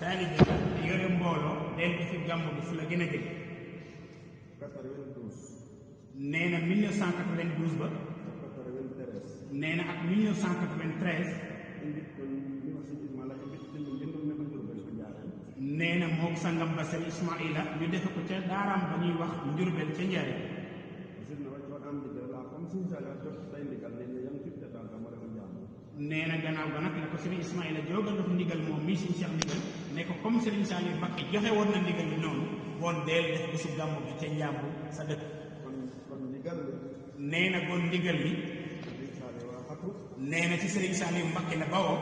taalibe bi yore mbooloo del ko fi gàmmu bi fu la gën a jege. 92. nee na 1992 ba. 93. nee na ak 1993. nee na moog sangam ba sëriñ Ismaila ñu defe ko ca daaraam ba ñuy wax Njurbel ca Njare. nee na gannaaw ba nag la ko sëriñ Ismaila joogal jox ndigal moom mii suñu Cheikh ndigal ne ko comme sëriñ Saliou Mbacké joxe woon na ndigal li noonu bon deel def bésu gàmmu bi ca njàmbu sa dëkk. nee na bon ndigal li nee na ci sëriñ Saliou Mbacké la bawoo.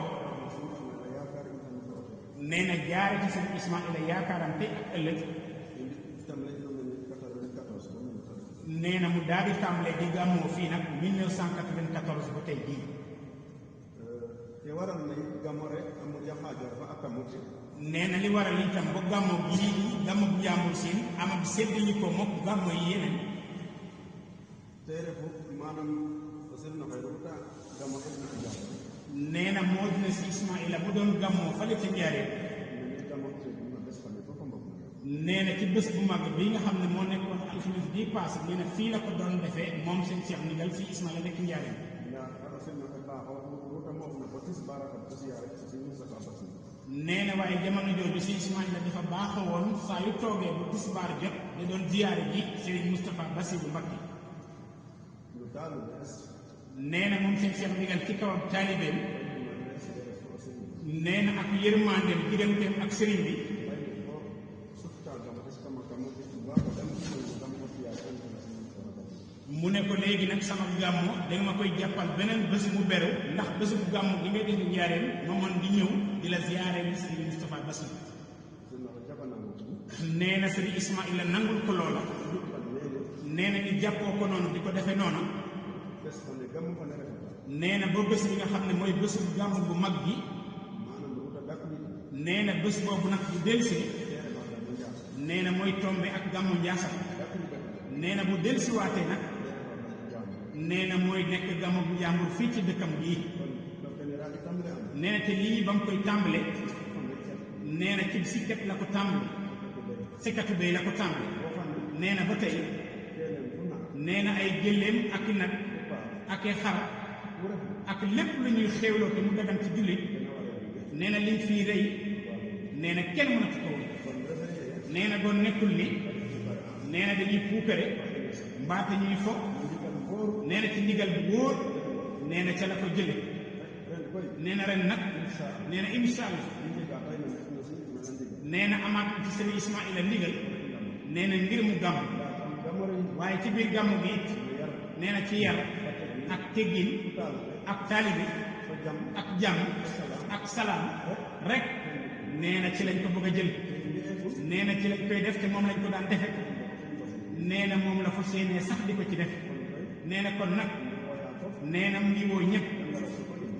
nee na jaare ci sëriñ Ismaila yaakaaram tey ak ëllëg. nee na mu daal di tàmbalee di gàmmoo fii nag 1994 ba tey jii. nee na li waral itam ba gàmmoo gii gàmmu bu Njàmbur Siin amam séddali ko moom gàmmoo yi yeneen. nee na moo dina si Ismaila mu doon gàmmoo fale ca Njaaréem. nee na ci bés bu mag bi nga xam ne moo nekkoon alxames bii paase nee na fii la ko doon defee moom seen Cheikh ndigal fii Ismaila nekk Njaaréem. nee na waaye jamono jooju si Ismaila dafa baaxoo woon saa yu toogee bu tisbaar jot da doon ziyaare ji Serigne Moustapha Bassirou Mbacké. nee na moom seen Cheikh ndigal ci kawam taalibeem. nee na ak yërmandeem digganteem ak sëriñ bi. mu ne ko léegi nag sama gàmmu danga ma koy jàppal beneen bés mu beru ndax bésu gàmmu gi ngay def Njaaréem ma mën di ñëw di la ziyaare ni Serigne Moustapha Bassirou. nee na Serigne Ismaila nangul ko loola. nee na ñu jàppoo ko noonu di ko defee noonu. nee na ba bés bi nga xam ne mooy bésu gàmmu bu mag gi. nee na bés boobu nag bu delsee. nee na mooy tombe ak gàmmu Njaasaan. nee na bu delsiwaatee nag. nee na mooy nekk gàmmu bu Njàmbur fii ci dëkkam bii. nee na te lii ba mu koy tàmbale. nee na ci sikkat la ko tàmbale. sikkatu bay la ko tàmbale. nee na ba tey. nee na ay gëléem ak i nag. ak i xar. ak lépp lu ñuy xéewloo te mu dagan ci jullit. nee na liñ fii rëy. nee na kenn mënatu ko woon. nee na doon nekkul ni. nee na dañuy puukare. mbaate ñuy fo. nee na ci ndigal bu wóor. nee na ca la ko jële. nee na ren nag. nee na incha allah. nee na amaat ci sëriñ Ismaila ndigal. nee na ngir mu gàmm. waaye ci biir gàmm gi it. nee na ci yar. ak teggin. ak taalibi. ak jàmm. ak salaam. rek. nee na ci lañ ko bëgg a jël. nee na ci lañ koy def te moom lañ ko daan defe. nee na moom la fa séenee sax di ko ci def. nee na kon nag. nee na mu ngi woo ñëpp.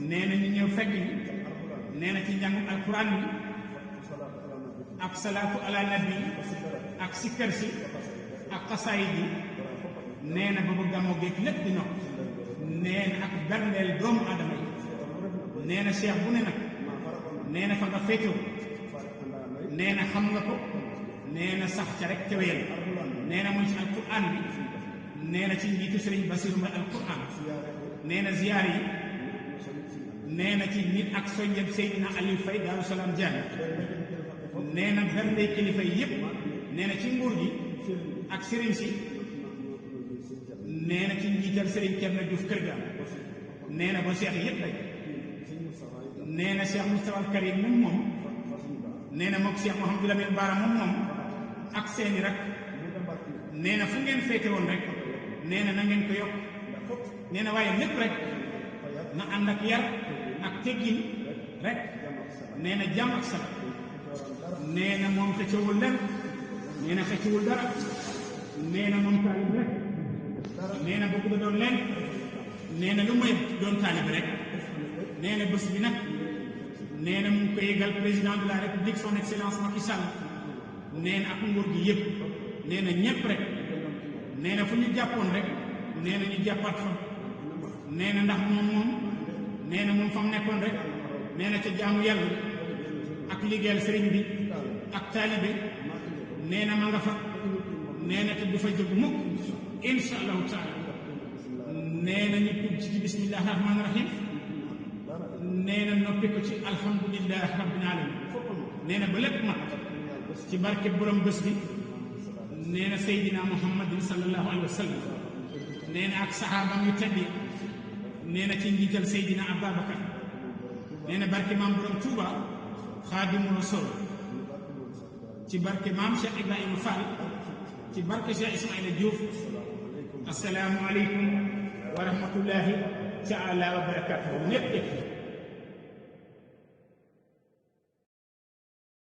nee na ñu ñëw fekk ñi. nee na ci njàngum alquran bi. ak salaatu ala nabi. ak sikkar si. ak xasaayid yi. nee na ba bu gàmmoo géej lépp di nokk. nee na ak berndeel doomu aadama yi. nee na cheikh bu ne nag. nee na fa nga féetewu. nee na xam nga ko. nee na sax ca rek ca wéyal. nee na muy ci alquran bi. nee na ci njiitu Serigne Bassirou Mbacké alquran. nee na ziyaar yi. nee na ci nit ak soññeb Seydina Aliou Faye Daaru Salaam Diané. nee na bernde kilifa yi yëpp. nee na ci nguur gi. ak Serigne si. nee na ci njiital Serigne Thierno Diouf Kër Ga. nee na ba Cheikh yëpp rek. nee na Cheikh Moustapha Al Karim moom. nee na mook Cheikh Mouhamadou Lamine Bara moom. ak seeni rak. nee na fu ngeen féete woon rek. nee na ngeen ko yokk. nee na waaye lépp rek. na ànd ak yar. ak teggin rek. nee na jàmm ak salaam. nee na moom xëccewul lenn. nee na xëccewul dara. nee na moom taalib rek. nee na bëgg da doon lenn. nee na lu may doon taalib rek. nee na bés bi nag. nee na mu ngi ko yëgal président de la république son excellence Macky Sall. nee na ak nguur gi yëpp. nee na ñëpp rek. nee na fu ñu jàppoon rek. nee na ñu jàppaat fa. nee na ndax moom. nee na moom fa mu nekkoon rek. nee na ca jaamu yàlla. ak liggéeyal sëriñ bi ak taalibe nee na ma nga fa nee na te du fa jóg mukk insha allahu taala nee na ñu tudd ci bismillahi rahmaani rahim nee na noppi ko ci alhamdulillahi rabbil alamin nee na ba lépp mat ci barke borom bés bi nee na Seydina Muhammadin sallallahu alayhi wa sallam nee na ak saxaabam yu tedd nee na ci njiital Seydina Ababacar nee na barke maam borom Touba Xaadimu Rasuul ci barke maam Cheikh Ibrahima Fall ci barke Cheikh Ismaïla Diouf asalaamu aleykum wa rahmatullahi taala wa barakatuhu ñëpp